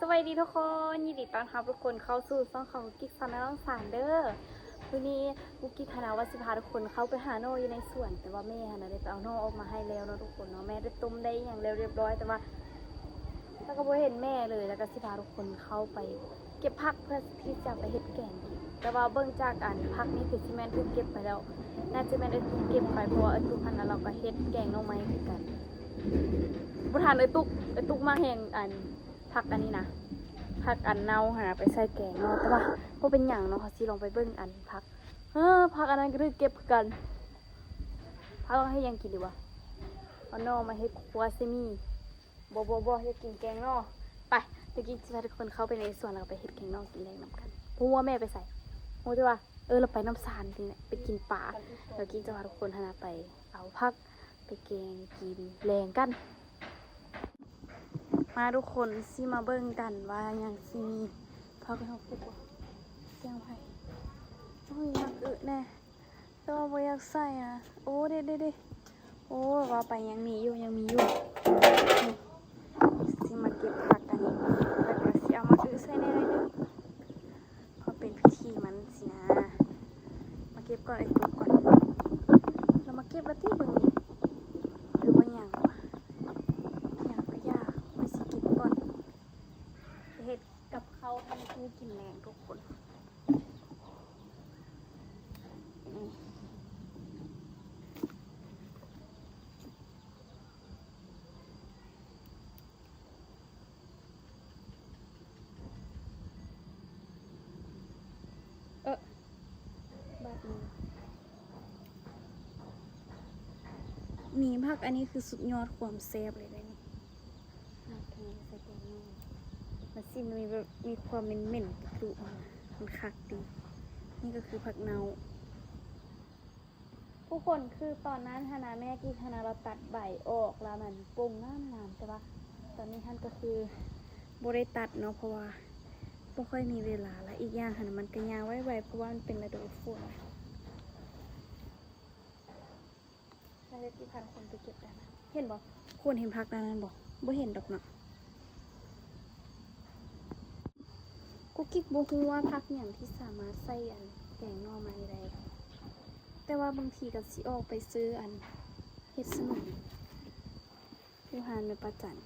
ສະບາຍດີທຸກຄົນ, ຍິນດີຕ້ອນຮັບທຸກຄົນເຂົ້າສູ່ຊ່ອງຂອງກຸກກິກຊາແນລນ້ອງສານເດີ. ມື້ນີ້ກຸກກິກຫັ້ນນະວ່າຊິພາທຸກຄົນເຂົ້າໄປຫາໜໍ່ຢູ່ໃນສວນ, ແຕ່ວ່າແມ່ຫັ້ນນະໄດ້ໄປເອົາໜໍ່ອອກມາໃຫ້ແລ້ວເນາະທຸກຄົນເນາະ. ແມ່ໄດ້ຕົ້ມໄດ້ອີ່ຫຍັງແລ້ວຮຽບຮ້ອຍ, ແຕ່ວ່າ ແລ້ວກໍບໍ່ເຫັນແມ່ເລີຍ, ແລ້ວກໍຊິພາທຸກຄົນເຂົ້າໄປເກັບຜັກເພື່ອທີ່ຈະໄປເຮັດແກງກິນ. ແຕ່ວ່າເບິ່ງຈາກອັນຜັກນີ້ຄືຊິແມ່ນຖືກເກັບໄປແລ້ວ, ໜ້າຈະແມ່ນເອື້ອຍຕຸກເກັບໄປ, ເພາະວ່າເອື້ອຍຕຸກຫັ້ນນະ ລາວກໍເຮັດແກງໜໍ່ໄມ້ຄືກັນ. ບໍ່ທັນເອື້ອຍຕຸກ, ເອື້ອຍຕຸກມັກແຮງອັນຜັກອັນນີ້ນະ, ຜັກອັນເນົ່າຫັ້ນນະ ໄປໃສ່ແກງເນາະ. ແຕ່ວ່າບໍ່ເປັນຫຍັງເນາະ, ເຮົາຊິລອງໄປເບິ່ງອັນຜັກ. ເອີ ຜັກອັນນັ້ນກໍຖືກເກັບຄືກັນ. ເຮົາເຮັດຫຍັງກິນດີວະ? ເອົາໜໍ່ມາເຮັດຄົວເຊມີ. ບໍ່ ບໍ່ ບໍ່ ຢາກກິນແກງໜໍ່. ໄປ ດຽວກິກຊິພາທຸກຄົນເຂົ້າໄປໃນສວນ ແລ້ວກໍໄປເຮັດແກງໜໍ່ກິນແລງນຳກັນ. ບໍ່ຮູ້ວ່າແມ່ໄປໃສ, ຮູ້ແຕ່ວ່າ ເອີ ລາວໄປນຳສານນີ້ແຫຼະ ໄປກິນປາ. ແລ້ວກິກຈະພາທຸກຄົນຫັ້ນນະໄປເອົາຜັກໄປແກງກິນແລງກັນ. ມາທຸກຄົນ ຊິມາເບິ່ງກັນວ່າຫຍັງຊິມີ. ຜັກເຮົາປູກບໍ່? ສຽງໃຜ? ໂອ້ຍ ໝາກອຶແນ່. ແຕ່ວ່າບໍ່ຢາກໃສ່ນະ. ໂອ້ ເດ້ ເດ້ ເດ້. ໂອ້ ວ່າໄປຍັງມີຢູ່ ຍັງມີຢູ່. ນີ້ ຊິມາເກັບຜັກອັນນີ້ ແລ້ວກໍຊິເອົາມາອຶໃສ່ແດ່ໜ້ອຍໜຶ່ງ ເພາະເປັນພິທີມັນຊີ້ນະ. ມາເກັບກ່ອນ ເອີ ເກັບກ່ອນ. ລາວມາເກັບລະຕິ ເບິ່ງນີ້ ຫຼືວ່າຫຍັງວະ? ຫຍັງກໍຢ່າ ຂ້ອຍຊິເກັບກ່ອນ ເຮັດ ກັບເຂົ້າໃຫ້ແມ່ຕູ້ກິນແລງທຸກຄົນ. ເອີ ບາດມື. ນີ້ ຜັກອັນນີ້ຄືສຸດຍອດຄວາມແຊບເລີຍເດ້ນີ້. ຜັກແກງໃສ່ແກງໜໍ່ ມັນຊິມີແບບ ມີຄວາມເໝັນໆ ກະກຣຸ ມັນຄັກດີ. ນີ້ກໍຄືຜັກເນົ່າ. ທຸກຄົນ ຄືຕອນນັ້ນຫັ້ນນະ ແມ່ກິກຫັ້ນນະ ລາວຕັດໃບອອກ ລະມັນປົ່ງງາມໆ ແຕ່ວ່າຕອນນີ້ຫັ້ນກໍຄືບໍ່ໄດ້ຕັດເນາະ ເພາະວ່າບໍ່ຄ່ອຍມີເວລາ ລະອີກຢ່າງຫັ້ນນະ ມັນກໍຍາວໄວໆ ເພາະວ່າມັນເປັນລະດູຝົນ. ແລ້ວເຮັດທີ່ພັນຄົນໄປເກັບໄດ້ນະ ເຫັນບໍ່? ຄົນເຫັນຜັກນັ້ນບໍ່? ບໍ່ເຫັນດອກເນາະ. ກຸກກິກບໍ່ຮູ້ວ່າຜັກຫຍັງທີ່ສາມາດໃສ່ອັນແກງໜໍ່ໄມ້ໄດ້, ແຕ່ວ່າບາງທີກໍຊິອອກໄປຊື້ອັນເຫັດສະໜຸນຢູ່ຮ້ານແມ່ປ້າຈັນ.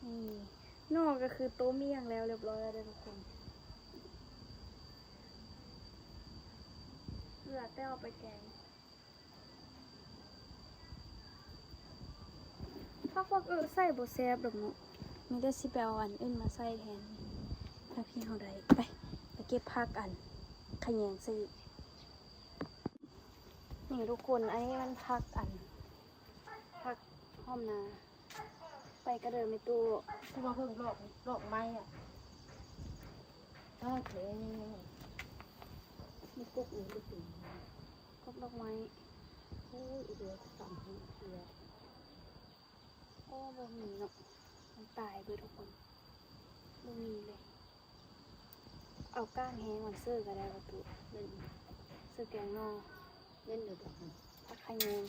ນີ້ ໜໍ່ກໍຄືຕົ້ມອີ່ຫຍັງແລ້ວຮຽບຮ້ອຍແລ້ວເດີທຸກຄົນ, ເຫຼືອແຕ່ເອົາໄປແກງ. ຜັກ ຜັກເອີ ໃສ່ບໍ່ແຊບດອກເນາະ, ມີແຕ່ຊິໄປເອົາອັນອື່ນມາໃສ່ແທນ ຖ້າທີ່ເຮົາໄດ້. ໄປ ໄປເກັບຜັກອັນຂະແຍງໃສ່ອີກ. ນີ້ທຸກຄົນ ອັນນີ້ມັນຜັກອັນ ຜັກຫອມນາ. ໄປກະເດີແມ່ຕູ້. ຄືວ່າເພິ່ງດອກ ດອກໄມ້ອະ. ໂອເຄ ມີກົກອີກ ກົກດອກໄມ້. ໂອ້ຍ ອີເດີສຳເຮັດເທື່ອ. ໂອ້ ບໍ່ມີເນາະ, ມັນຕາຍເບິດທຸກຄົນ ບໍ່ມີເລີຍ. ເອົາກ້ານແຫ້ງມັນເສີກໍໄດ້ປະຕູ. ແມ່ນ ເສີແກງໜໍ່. ແມ່ນຢູ່ບໍ່? ຜັກຂະແຍງ.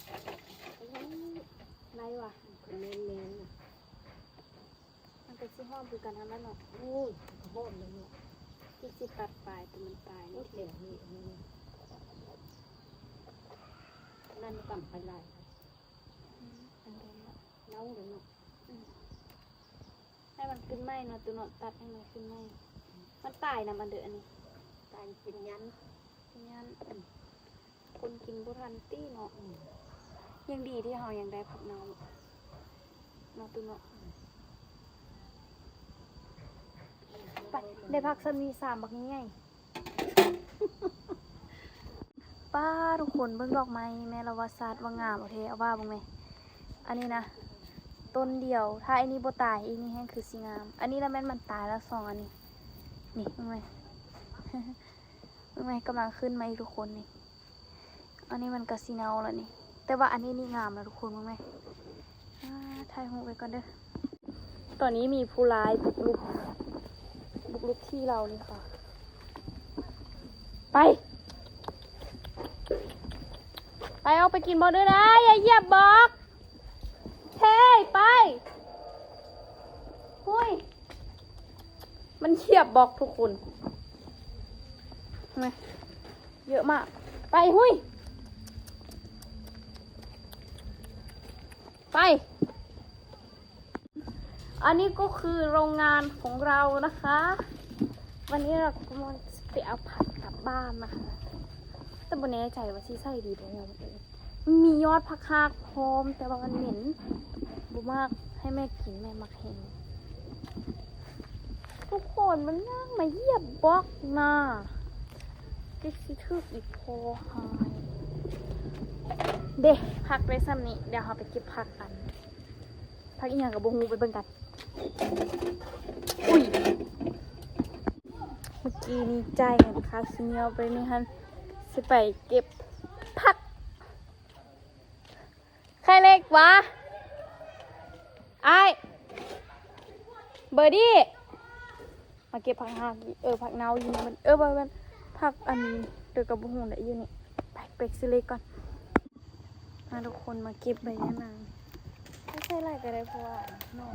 ໂອ້ຍ ໄດ້ວ່າ ຄັນແມ່ນໆນະ ມັນກໍຊິຫອມຄືກັນຫັ້ນແຫຼະເນາະ. ໂອ້ຍ ກໍຫອມແລ້ວເນາະ. ທີ່ຊິຕັດປາຍ ແຕ່ມັນຕາຍ. ໂອ້ຍ ແຖວນີ້ ອັນນີ້ ນັ້ນກຳໄປຫຼາຍ. ອືມ ອັນໃດເນາະ ເນົ່າແລ້ວເນາະ. ອືມ ໃຫ້ມັນຂຶ້ນໃໝ່ເນາະ ຕູເນາະ, ຕັດໃຫ້ມັນຂຶ້ນໃໝ່. ມັນຕາຍນຳອັນເດີ ອັນນີ້ ຕາຍເປັນຫຍັນ ເປັນຫຍັນ. ອືມ ຄົນກິນບໍ່ທັນຕິເນາະ. ອືມ ຍັງດີທີ່ເຮົາຍັງໄດ້ຜັກເນົ່າເນາະ ຕູເນາະ. ອືມ ໄປ ໄດ້ຜັກສ່ຳນີ້ ສາມບັກໃຫຍ່ໆ. ປ້າ ທຸກຄົນ ເບິ່ງດອກໄມ້ແມ່ ລາວວ່າຊາດວ່າງາມແທ້ ເອົາວ່າເບິ່ງແມ. ອັນນີ້ນະ ຕົ້ນດຽວ ຖ້າອັນນີ້ບໍ່ຕາຍອີກນີ້ແຮ່ງຄືຊິງາມ. ອັນນີ້ລະແມ່ນມັນຕາຍລະ ສອງອັນນີ້. ນີ້ ເບິ່ງແມ ເບິ່ງແມ ກຳລັງຂຶ້ນມາອີກ ທຸກຄົນ ນີ້. ອັນນີ້ມັນກະຊິເນົ່າລະນີ້ ແຕ່ວ່າອັນນີ້ນີ້ງາມລະທຸກຄົນ ເບິ່ງແມ. ອ່າ ຖ່າຍຮູບໄວ້ກ່ອນເດີ. ຕອນນີ້ມີຜູ້ຮ້າຍບຸກລຸກ ບຸກລຸກທີ່ເຮົານີ້ຄ່ະ. ໄປ ໄປ ອອກໄປກິນບໍ່ເດີນາຍ ຢ່າຢຽບບອກ. ເຮີ້ຍ ໄປ. ຫຸ້ຍ ມັນຢຽບບອກທຸກຄົນ ເອີ ເຢີະມາກ. ໄປ ຫຸ້ຍ ໄປ. ອັນນີ້ກໍຄືໂຮງງານຂອງເຮົານະຄະ. ວັນນີ້ເຮົາກໍກຳລັງຈະໄປເອົາຜັກກັບບ້ານນະຄະ ແຕ່ບໍ່ແນ່ໃຈວ່າຊິໃສ່ດີບໍ່. ມີຍອດຜັກຮາກພ້ອມ ແຕ່ວ່າມັນເໝັນ ບໍ່ມັກ. ໃຫ້ແມ່ກິນ ແມ່ມັກແຮງ. ທຸກຄົນ ມັນຍ່າງມາຢຽບບລັອກນະ ເຈັກຊິຖືກອີ່ພໍ່ຮ້າຍເດ້. ຜັກໄດ້ສ່ຳນີ້ ດຽວເຮົາໄປເກັບຜັກກັນ. ຜັກອີ່ຫຍັງກໍບໍ່ຮູ້ ໄປເບິ່ງກັນ. ອຸ້ຍ ເມື່ອກີ້ນີ້ຈ່າຍເງິນຄ່າຂີ້ເຫຍື້ອໄປນີ້ຫັ້ນ ຊິໄປເກັບຜັກ. ໄຂ່ເຫຼັກຫວາ? ອ້າຍ ເບີດີ້ ມາເກັບຜັກຫາກ ເອີ ຜັກເນົ່າຢູ່ນີ້. ເອີ ບໍ່ແມ່ນ ຜັກອັນ ດຽວກໍບໍ່ຮູ້ແຫຼະ ຢູ່ນີ້. ໄປ ໄປຊື້ເຫຼັກກ່ອນ. ມາທຸກຄົນ ມາເກັບໃບຍານາງ. ບໍ່ໃສ່ຫຼາຍກໍໄດ້ ເພາະວ່ານ້ອງ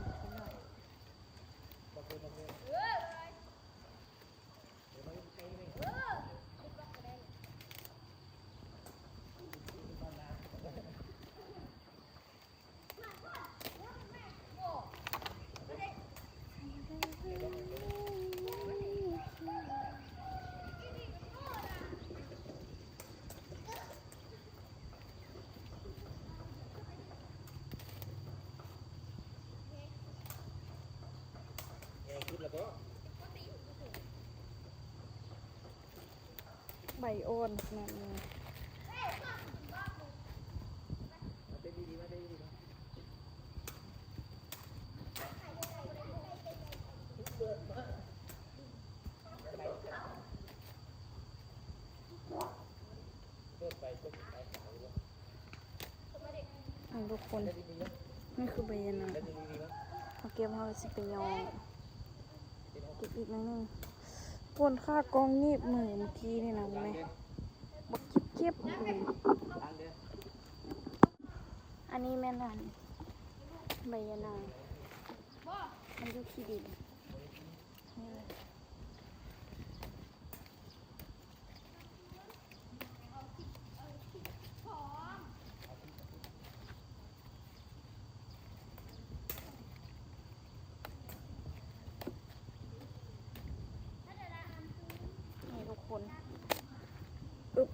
ໃບອ່ອນຂະໜາດນີ້. ນີ້ທຸກຄົນ ນີ້ຄືໃບຍານາງ. ເຮົາເກັບ ເຮົາຊິໄປຍໍ ເກັບອີກໜ້ອຍໜຶ່ງ. ຄົນຂາກ້ອງໜີບມືເມື່ອກີ້ນີ້ນະ ແມ່ ບັກເຈັບໆເລີຍ. ອັນນີ້ແມ່ນອັນ ໃບຍານາງ ມັນຢູ່ຂີ້ດິນ. ນີ້ທຸກຄົນ ອຶບ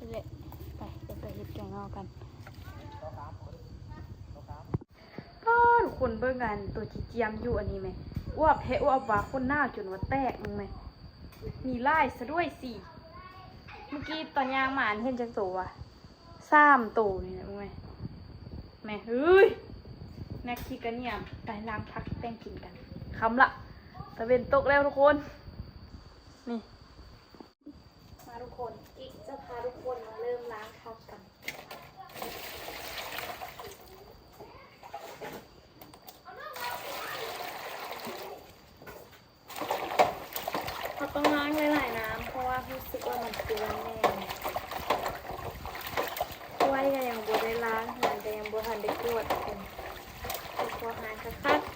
ນີ້ແຫຼະ ໄປ ດຽວໄປເຮັດແກງເອົາກັນ. ປ້າ ທຸກຄົນເບິ່ງອັນໂຕຈີ້ຈຽມຢູ່ອັນນີ້ແມະ ອວບແທ້ອວບວ່າ ຄົນໜາວຈົນວ່າແຕກ ເບິ່ງແມະ ມີຫຼາຍຊະດ້ວຍສີ. ເມື່ອກີ້ຕອນຍ່າງມາ ອັນເຫັນຈັກໂຕວະ? ສາມໂຕນີ້ແຫຼະ ເບິ່ງແມະ ແມະ ເຮີ້ຍ ນັກຂີ້ກະໜ້ຽມ. ໄປລ້າງຜັກແຕ່ງກິນກັນ ຄ່ຳລະ ຕາເວັນຕົກແລ້ວທຸກຄົນ. ນີ້ ມາທຸກຄົນ ກິກຈະພາທຸກຄົນມາເລີ່ມລ້າງຜັກກັນ. ເຮົາຕ້ອງລ້າງຫຼາຍໆນ້ຳ ເພາະວ່າຮູ້ສຶກວ່າມັນເປື້ອນແນ່. ຖ້ວຍກໍຍັງບໍ່ໄດ້ລ້າງ ເຮືອນກໍຍັງບໍ່ທັນໄດ້ກວາດເພິ່ນ ເພາະວ່າຮ້າຍຄັກໆ.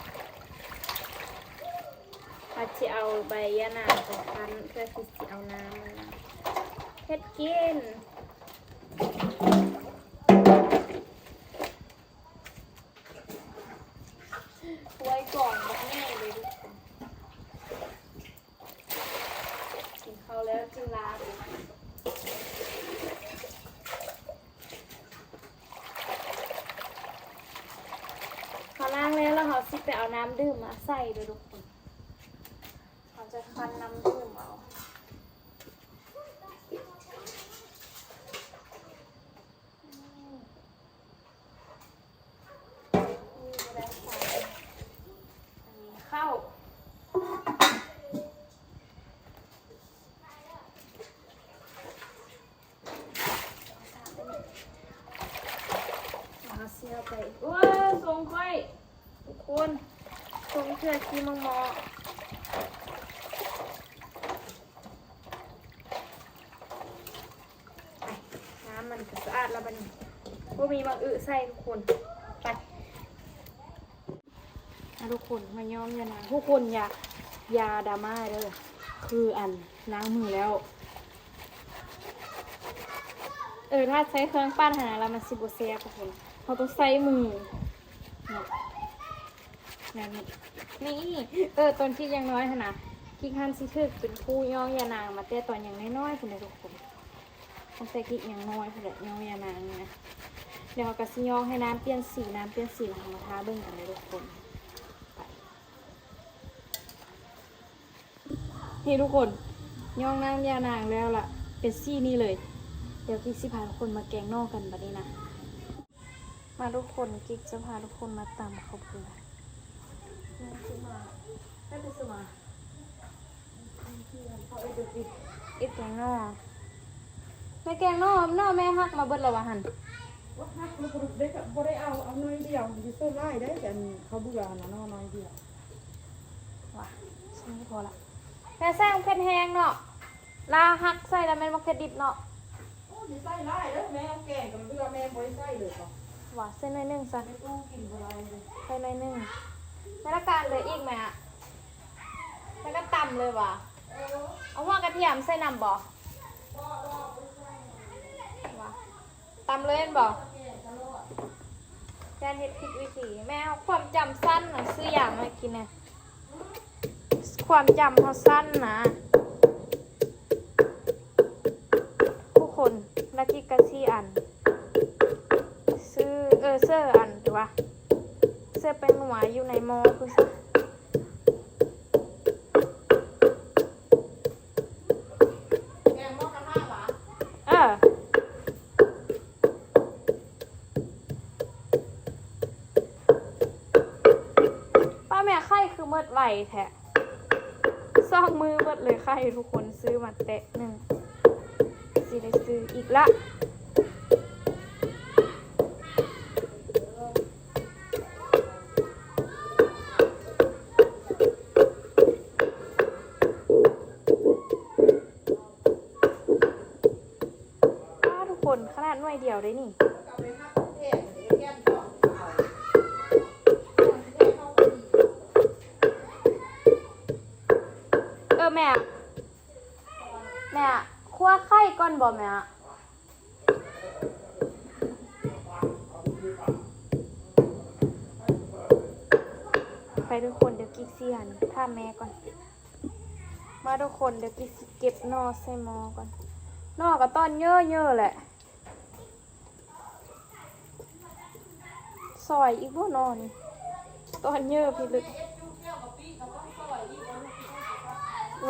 ເຮົາຊິເອົາໃບຍານາງໄປຄັ້ນ ເພື່ອທີ່ຊິເອົານ້ຳມັນນະເຮັດກິນ. ຖ້ວຍກອງບັກໃຫຍ່ເລີຍທຸກຄົນ. ກິນເຂົ້າແລ້ວຈຶ່ງລ້າງ. ເຮົາລ້າງແລ້ວ ແລ້ວເຮົາຊິໄປເອົານ້ຳດື່ມມາໃສ່ເດີທຸກຄົນ. ເຮົາຈະຄັ້ນນ້ຳດື່ມເອົາ. ນີ້ ນີ້ບໍ່ໄດ້ໃສ່ ອັນນີ້ເຂົ້າ. ເພື່ອກິນໝາກເໝາະ. ໄປ ນ້ຳມັນກໍສະອາດແລ້ວບັດນີ້ ບໍ່ມີໝາກອຶໃສ່ທຸກຄົນ. ໄປ ອ່ະ ທຸກຄົນ ມາຍ້ອງຢານາງ ທຸກຄົນ ຢ່າ ຢ່າດຣາມາເດີ ຄືອັນ ລ້າງມືແລ້ວ ເອີ ຖ້າໃຊ້ເຄື່ອງປັ້ນຫັ້ນນະ ແລ້ວມັນຊິບໍ່ແຊບທຸກຄົນ ເຮົາຕ້ອງໃຊ້ມືເນາະ ແບບນີ້ ນີ້ ເອີ ຕອນກິກຍັງນ້ອຍຫັ້ນນະ ກິກຫັ້ນຊິຖືກເປັນຄູຍ້ອງຢານາງມາແຕ່ຕອນຍັງນ້ອຍໆພຸ້ນເດ້ທຸກຄົນ. ຕັ້ງແຕ່ກິກຍັງນ້ອຍພຸ້ນແຫຼະ ຍ້ອງຢານາງນີ້ນະ. ດຽວເຮົາກໍຊິຍ້ອງໃຫ້ນ້ຳປ່ຽນສີ ນ້ຳປ່ຽນສີແລ້ວເຮົາມາຖ້າເບິ່ງກັນເດີທຸກຄົນ. ໄປ ນີ້ທຸກຄົນ ຍ້ອງນ້ຳຢານາງແລ້ວລະ ເປັນສີນີ້ເລີຍ. ດຽວກິກຊິພາທຸກຄົນມາແກງໜໍ່ກັນບັດນີ້ນະ. ມາທຸກຄົນ ກິກຈະພາທຸກຄົນມາຕຳເຂົ້າເປືອກ. ແມ່ຊື້ມາ ແມ່ໄປຊື້ມາ ເຮັດແກງໜໍ່ ແມ່ແກງໜໍ່ ໜໍ່ແມ່ຫັກມາເບິດແລ້ວວ່າຫັ້ນ. ບໍ່ຫັກ ບໍ່ໄດ້ເອົາ ເອົາໜ້ອຍດຽວ ມັນຊິເສີຫຼາຍໄດ໋ ອັນເຂົາເບື່ອຫັ້ນນະ ໜໍ່ໜ້ອຍດຽວ. ວ່າ ຊັ້ນກໍພໍລະ ແມ່ໃສ່ໝາກເຜັດແຮງເນາະ. ລາວຫັກໃສ່ລະແມ່ນໝາກເຜັດດິບເນາະ. ໂອ້ ຊິໃສ່ຫຼາຍເດີ ແມ່ເອົາແກງກັບເຫຼືອ ແມ່ບໍ່ໄດ້ໃສ່ເລີຍ. ວ່າ ໃສ່ໜ້ອຍໜຶ່ງຊະ ແມ່ຕູ້ກິນບໍ່ໄດ້ເລີຍ ໃສ່ໜ້ອຍໜຶ່ງ. ແມ່ລະການເຫຼືອອີກແມ່ ແມ່ກໍຕຳເລີຍວ່າ. ເອີ ເອົາຫົວກະທຽມໃສ່ນຳບໍ່? ບໍ່ ບໍ່ ບໍ່ໃສ່. ວ່າ ຕຳເລີຍແມ່ນບໍ່? ຢ້ານເຮັດຜິດວິທີ ແມ່ເຮົາຄວາມຈຳສັ້ນນະ ຊື້ຢາມາໃຫ້ກິນນະ ຄວາມຈຳເຮົາສັ້ນນະທຸກຄົນ. ລະກິກກະຊິອັນ ຊື້ ເອີ ເສີອັນ ຫຼືວ່າເສີແປ້ງນົວຢູ່ໃນໝໍ້ພຸ້ນຊະ. ແກງໝໍ້ກະທະຫວາ? ເອີ ປ້າແມ່ ໄຂ່ຄືໝົດໄວແທ້ ສອງມື້ໝົດເລີຍໄຂ່ທຸກຄົນ ຊື້ມາແຕະໜຶ່ງ ຊິໄດ້ຊື້ອີກລະ. ອ້າ ທຸກຄົນ ຂະໜາດໜ່ວຍດຽວເດ້ນີ້. ເອີ ແມ່ ແມ່ ຂົ້ວໄຂ່ກ່ອນບໍ່ແມ່? ໄປທຸກຄົນ ດຽວກິກຊິອັນຖາມແມ່ກ່ອນ. ມາທຸກຄົນ ດຽວກິກຊິເກັບໜໍ່ໃສ່ໝໍ້ກ່ອນ. ໜໍ່ກໍຕອນເຍີະໆແຫຼະ. ຊອຍອີກບໍ່ໜໍ່ນີ້? ຕອນເຍີະພິລຶກ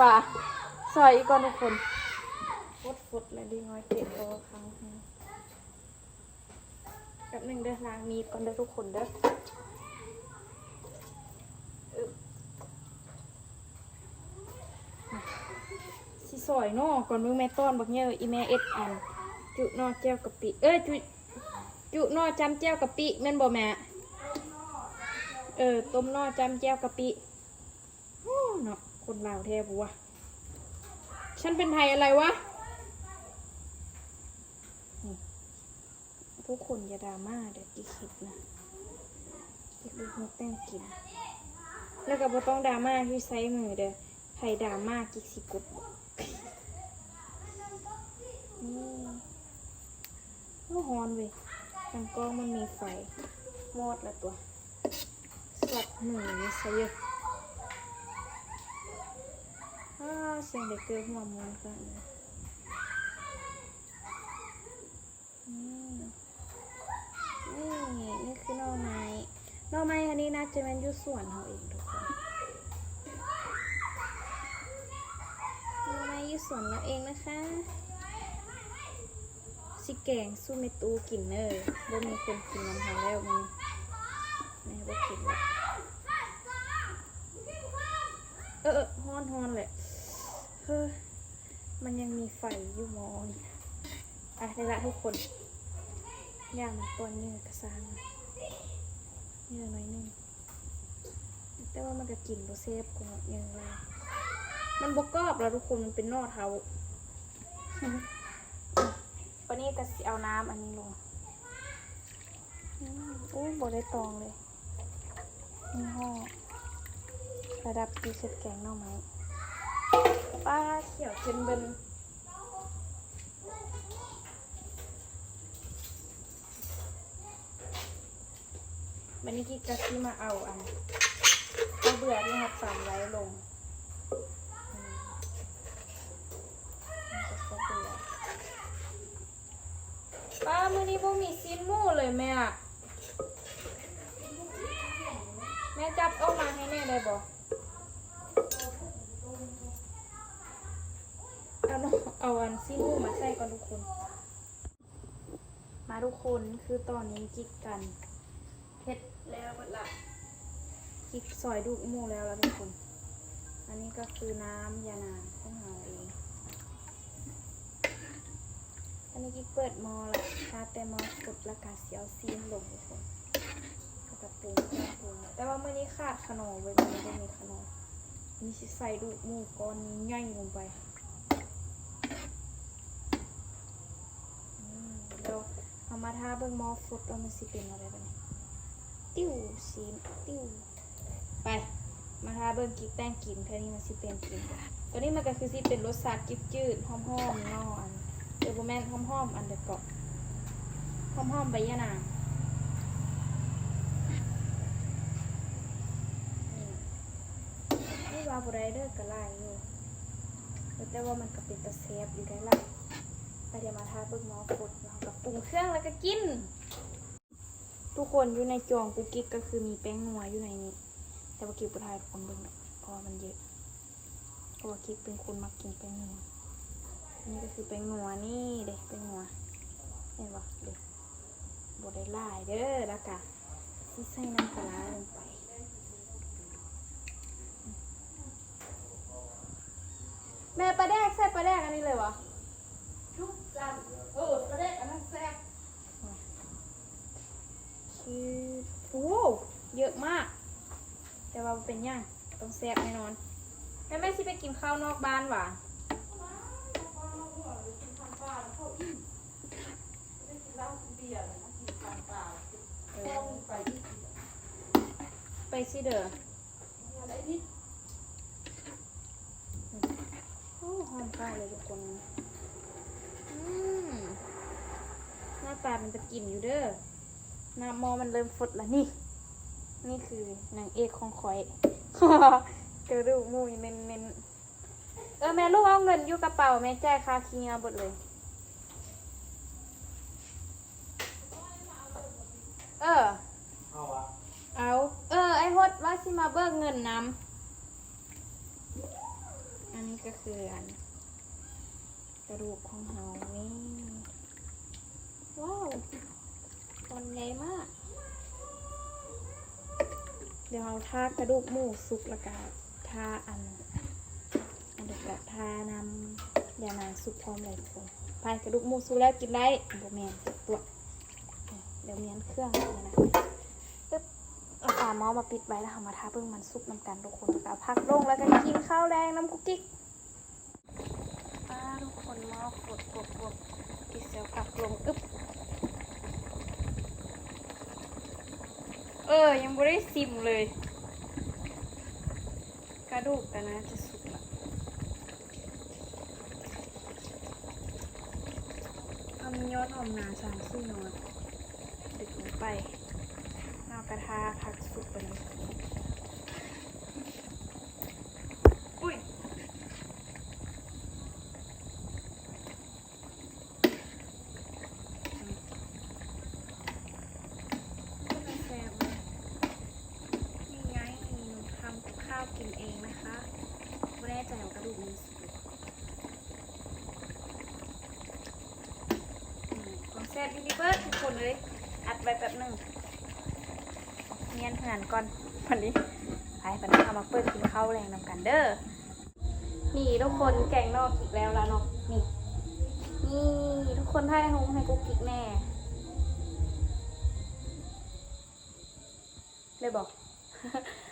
ວ່າ ຊອຍອີກກ່ອນທຸກຄົນ. ຟົດໆແລ້ວເດັກນ້ອຍເຕະຕໍ່ເຂົ້າ. ແປັບໜຶ່ງເດີ ລ້າງມີດກ່ອນເດີທຸກຄົນເດີ. ຊິຊອຍໜໍ່ກ່ອນ. ເບິ່ງແມ່ຕອນບັກເຍີະ ອີແມ່ເຮັດອັນ ຈຸໜໍ່ແຈ່ວກະປິ ເອີຍ ຈຸ ຈຸໜໍ່ຈ້ຳແຈ່ວກະປິ ແມ່ນບໍ່ແມ່? ເອີ ຕົ້ມໜໍ່ຈ້ຳແຈ່ວກະປິ. ໂອ້ ເນາະ ຄົນລາວແທ້ບໍ່ວະ? ສັນເປັນໄທອະໄລວະ? ທຸກຄົນຢ່າດຣາມາເດີ ກິກເຮັດນະ ກິກເຮັດແຕ່ງກິນ ແລ້ວກໍບໍ່ຕ້ອງດຣາມາທີ່ໃຊ້ມືເດີ. ໃຜດຣາມາກິກຊິກົດບອກ. ນີ້ ໂອ້ ຮ້ອນເວີຍ ທາງກ້ອງມັນມີໄຟ ມອດລະຕົວະ ສອດມືໃສ່ເຢີ. ອ້າ ສຽງເດັກເກີຫົວມ່ວນຂະໜາດນີ້. ອືມ ນີ້ ນີ້ຄືໜໍ່ໄມ້ ໜໍ່ໄມ້ອັນນີ້ໜ້າຈະແມ່ນຢູ່ສວນເຮົາເອງທຸກຄົນ ໜໍ່ໄມ້ຢູ່ສວນເຮົາເອງນະຄະ. ຊິແກງສູ່ແມ່ຕູ້ກິນເດີ ບໍ່ມີຄົນກິນນຳເຮົາແລ້ວມື້ນີ້ ແມ່ບໍ່ກິນແລ້ວ. ເອີ ເອີ ຮ້ອນໆແຫຼະ ເຮີ ມັນຍັງມີໄຟຢູ່ໝໍ້ນີ້. ອ່ະ ໄດ້ລະທຸກຄົນ ຢ່າມັນກ່ອນ ເຫຍື່ອກະຊ່າງ ເຫຍື່ອໜ້ອຍໜຶ່ງ. ແຕ່ວ່າມັນກໍກິນບໍ່ແຊບກວ່າຫຍັງຫຼາຍ. ມັນບໍ່ກອບແລ້ວທຸກຄົນ, ມັນເປັນໜໍ່ເທົ້າ. ບາດນີ້ກໍຊິເອົານ້ຳອັນນີ້ລົງ. ອືມ ໂອ້ ບໍ່ໄດ້ຕອງເລີຍ. ຍີ່ຫໍ້ລະດັບທີ່ເຮັດແກງໜໍ່ໄມ້. ປ້າ ຂຽວເຂັ້ມເບິ່ງ. ບາດນີ້ກິກກໍຊິມາເອົາອັນເຂົ້າເບືອທີ່ເຮົາຕຳໄວ້ລົງ. ອືມ ເຂົ້າເບືອ. ປ້າ ມື້ນີ້ບໍ່ມີຊີ້ນໝູເລີຍແມ່. ແມ່ຈັບອອກມາໃຫ້ແນ່ໄດ້ບໍ່? ເອົາເນາະ ເອົາອັນຊີ້ນໝູມາໃສ່ກ່ອນທຸກຄົນ. ມາທຸກຄົນ ຄືຕອນນີ້ກິກກັນເຮັດແລ້ວເບິດລະ. ກິກຊອຍດູກໝູແລ້ວລະທຸກຄົນ. ອັນນີ້ກໍຄືນ້ຳຢານາງຂອງເຮົາເອງ. ອັນນີ້ກິກເປີດໝໍ້ລະ ຖ້າແຕ່ໝໍ້ຟົດລະກະຊິເອົາຊີ້ນລົງທຸກຄົນ. ແລ້ວກໍປຸງເຄື່ອງປຸງ ແຕ່ວ່າມື້ນີ້ຂາດຂະໜໍເວີຍ, ມື້ນີ້ບໍ່ມີຂະໜໍ. ນີ້ຊິໃສ່ດູກໝູກ້ອນໃຫຍ່ລົງໄປ. ອືມ ດຽວເຮົາມາຖ້າເບິ່ງໝໍ້ຟົດວ່າມັນຊິເປັນແນວໃດບາດນີ້. ຕິວ ຊີ້ນ ຕິວ. ໄປ ມາຖ້າເບິ່ງກິກແຕ່ງກິນ ເທື່ອນີ້ມັນຊິເປັນກິນ. ໂຕນີ້ມັນກໍຄືຊິເປັນລົດຊາດຈືດໆ ຫອມໆ ເນາະ. ອັນ ເອີ ບໍ່ແມ່ນ ຫອມໆ ອັນໃດເກາະ ຫອມໆ ໃບຢານາງ. ອືມ ນີ້ວ່າບໍ່ໄດ້ເດີ ກໍຫຼາຍຢູ່ ເອີ ແຕ່ວ່າມັນກໍເປັນຕາແຊບຢູ່ໄດ໋ລະ. ໄປ ດຽວມາຖ້າເບິ່ງໝໍ້ຟົດ ເຮົາກໍປຸງເຄື່ອງແລ້ວກໍກິນ. ທຸກຄົນ ຢູ່ໃນຈອງກຸກກິກກໍຄືມີແປ້ງນົວຢູ່ໃນນີ້ ແຕ່ວ່າກິກບໍ່ຖ່າຍໃຫ້ທຸກຄົນເບິ່ງດອກ ເພາະວ່າມັນເຍອະ ເພາະວ່າກິກເປັນຄົນມັກກິນແປ້ງນົວ. ນີ້ກໍຄືແປ້ງນົວ ນີ້ເດ້ ແປ້ງນົວ ເຫັນບໍ່ເດ້ ບໍ່ໄດ້ຫຼາຍເດີ. ແລ້ວກະຊິໃສ່ນ້ຳປາຮ້າລົງໄປ. ແມ່ ປາແດກ ໃສ່ປາແດກອັນນີ້ເລີຍຫວາ? ຈຸກຈັນ ເອີ ປາແດກອັນນັ້ນແຊບ. ຄື ໂອ້ ເຍອະມາກ ແຕ່ວ່າບໍ່ເປັນຫຍັງ ຕ້ອງແຊບແນ່ນອນ. ແມ່ ແມ່ຊິໄປກິນເຂົ້ານອກບ້ານຫວາ? ເອີ ໄປຊິເດີ. ໂອ້ ຫອມເຂົ້າເລີຍທຸກຄົນ. ອືມ ໜ້າຕາເປັນຕາກິນຢູ່ເດີ. ນ້ຳໝໍ້ມັນເລີ່ມຟົດລະນີ້. ນີ້ຄືນາງເອກຂອງຂ້ອຍ ກະດູກໝູເນັ້ນໆ. ເອີ ແມ່ລູກເອົາເງິນຢູ່ກະເປົາ ແມ່ຈ່າຍຄ່າຂີ້ເຫຍື້ອເບິດເລີຍ. ເອີ ເອົາຫວາ? ເອົາ. ເອີ ອ້າຍຫົດວ່າຊິມາເບີກເງິນນຳ. ອັນນີ້ກໍຄືອັນກະດູກຂອງເຮົານີ້. ວ້າວ ຕອນໃຫຍ່ມາກ. ດຽວເຮົາຖ້າກະດູກໝູສຸກ ແລ້ວກະຖ້າອັນ ອັນນີ້ກະຖ້ານ້ຳຢານາງສຸກພ້ອມເລີຍທຸກຄົນ. ໄປ ກະດູກໝູສຸກແລ້ວກິນໄດ້. ບໍ່ແມ່ນ ຕົວະ ດຽວມ້ຽນເຄື່ອງນີ້ນະ. ປຶບ ເອົາຝາໝໍ້ມາປິດໄວ້ ແລ້ວເຮົາມາຖ້າເບິ່ງມັນສຸກນຳກັນທຸກຄົນ. ແລ້ວກະເອົາຜັກລົງ ແລ້ວກະກິນເຂົ້າແລງນຳກຸກກິກ. ປ້າ ທຸກຄົນ ໝໍ້ຟົດ ຟົດ ຟົດ ກິນແຊວຜັກລົງ. ອຶບ ເອີ ຍັງບໍ່ໄດ້ຊິມເລີຍ. ກະດູກກໍໜ້າຈະສຸກລະ. ເຮົາມີຍອດຫອມນາສາມສີ່ໜໍ່ ດຶກລົງໄປ. ເຮົາກະຖ້າຜັກສຸກໄປນຳ. ອຸ້ຍ ອືມ ເປັນຕາແຊບເລີຍ. ນີ້ໄງ ທຳກັບຂ້າວກິນເອງນະຄະ. ບໍ່ແນ່ໃຈວ່າກະດູກມັນສຸກ. ອືມ ຂອງແຊບຢູ່ນີ້ເບິດທຸກຄົນເອີຍ. ອັດໄວ້ແປັບໜຶ່ງ ມ້ຽນເຮືອນກ່ອນ. ບັດນີ້ ໄປ ບັດນີ້ເຮົາມາເປີດກິນເຂົ້າແລງນຳກັນເດີ. ນີ້ທຸກຄົນ ແກງໜໍ່ກິກແລ້ວລະເນາະ. ນີ້ ນີ້ ທຸກຄົນ ຖ່າຍຮູບໃຫ້ກຸກກິກແນ່ ໄດ້ບໍ່?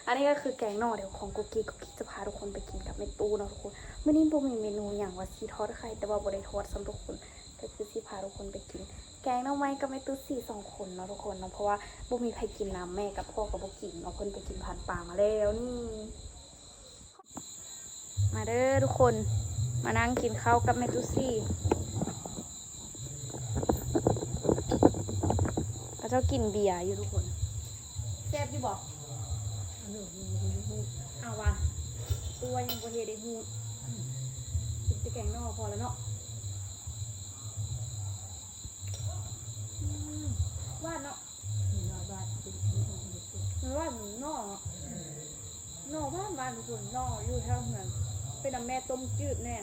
ເ ອັນນີ້ກໍຄືແກງໜໍ່ເດຂອງກຸກກິກ ກຸກກິກຈະພາທຸກຄົນໄປກິນກັບແມ່ຕູ້ເນາະທຸກຄົນ. ມື້ນີ້ບໍ່ມີເມນູຫຍັງວ່າຊິທອດໄຂ່ ແຕ່ວ່າບໍ່ໄດ້ທອດຊ້ຳທຸກຄົນ ກໍຄືຊິພາທຸກຄົນໄປກິນແກງໜໍ່ໄມ້ກັບແມ່ຕູ້ສີ່ສອງຄົນເນາະທຸກຄົນເນາະ ເພາະວ່າບໍ່ມີໃຜກິນນຳ ແມ່ກັບພໍ່ກໍບໍ່ກິນເນາະ ເພິ່ນໄປກິນພັນປາມາແລ້ວນີ້. ມາເດີທຸກຄົນ ມານັ່ງກິນເຂົ້າກັບແມ່ຕູ້ສີ່. ເຂົາເຈົ້າກິນເບຍຢູ່ທຸກຄົນ. ແຊບຢູ່ບໍ່? ເອົາວ່າ ຕົວຍັງບໍ່ເຮັດໄດ້ຮູ້ ກິນແຕ່ແກງໜໍ່ພໍແລ້ວເນາະ. ອືມ ຫວານເນາະ ມັນຫວານ ມັນຫວານ ໜໍ່ເນາະ ໜໍ່ຫວານໆ ທຸກຄົນ. ໜໍ່ຢູ່ແຖວເຮືອນ ເປັນນຳແມ່ຕົ້ມຈືດແດ່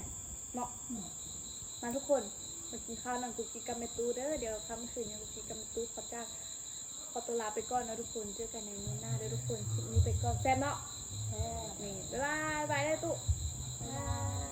ເນາະ. ມາທຸກຄົນ ມາກິນເຂົ້ານຳກຸກກິກກັບແມ່ຕູ້ເດີ. ດຽວຄ່ຳຄືນນີ້ ກຸກກິກກັບແມ່ຕູ້ຂໍຈາກ ຂໍຕົວລາໄປກ່ອນເນາະທຸກຄົນ. ເຈີກັນໃນມື້ໜ້າເດີທຸກຄົນ. ຄລິບນີ້ໄປກ່ອນ. ແຊບເນາະ? ແຊບ. ນີ້ ບາຍບາຍ ບາຍເດີຕູ້. ບາຍບາຍ.